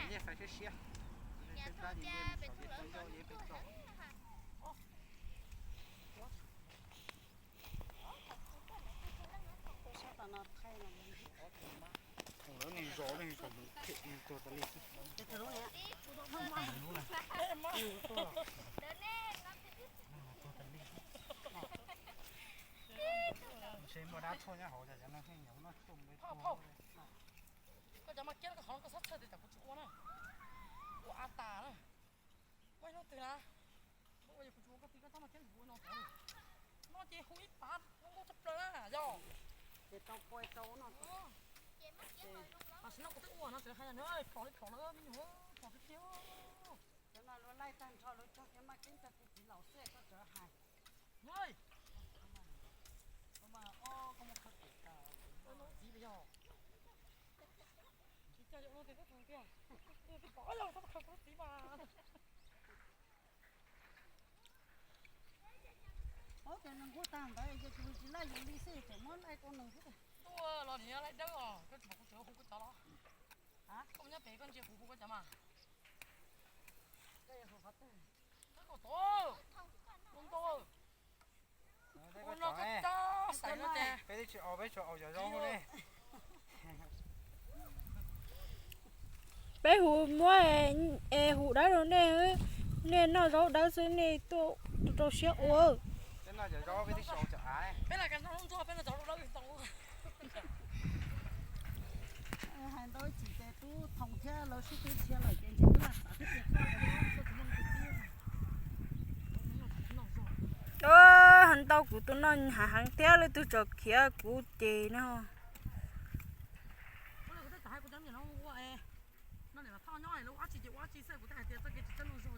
Nyiaj siab siab. Lawv neeg zos neeg kom mus phem neeg tuag tas li xwb. Ntshe muaj dab tshuaj nyob hauv, cov no pheej nyuam noj tuaj npe tuag. Koj cov mas kiab koj qhov no koj txhob txhawj tias tsam kuv tsis ua na. Ua av tas na. Muaj ib hnub twg na, ua yog kuv tsis ua koj txiv koj txhob mas kiab kuv ua no tod. No ces hu ib pab nqus tshaj plaws na yog. Ces rau pua rau no. Tam sim no kuv twb ua no tseem hais tias phom li phom lawm me nyuam, phom tiag tiag. Cov no luag laij tag nrho luag cog cov maj kiab rau kuv txiv laus xwb koj tseem hais. Txiv yog. Tsis cog yog ua no tias koj tus tiag. Tib pom yog koj khaws kuv txiv mas. Ob cov nws nquag tag ntawd ces kuv tsis laij yus li xwb tseem muab laij rau nws xwb. Tuaj los niam laij dawb os, koj tsis pom kuv tseem hu koj cov los. Koj mus nyob pem koj ntsia kuv hu koj cov mas. Koj mus tod. Ua no koj cov xaiv no ces. Peb twb tsis aus, peb tsuas aus cov zaub ne. Peb hu muab es hu dawb rau nej, nej noj zaub dawb xwb nej tuaj rau siab ua. Peb noj cov zaub, peb twb tsis aus cov av. Peb los noj zaub ntsuag, peb noj cov zaub dawb ntau. Hais ntau tsis ces tub Thoo thiab lawv sib tw khiav lawm ces ntshe twb laj xav thiab tias koj, koj tsis muaj tus txiv. Hais ntau kuv tus no hav heev thiab leej twg tseem khiav kuv ces no. Kuv twb hais kuv cov niam no ua es, no niam Thoj nyob lawv ua dab tsi ces ua dab tsi xwb, kuv twb hais tias txoj kev tsis txawj noj zaub.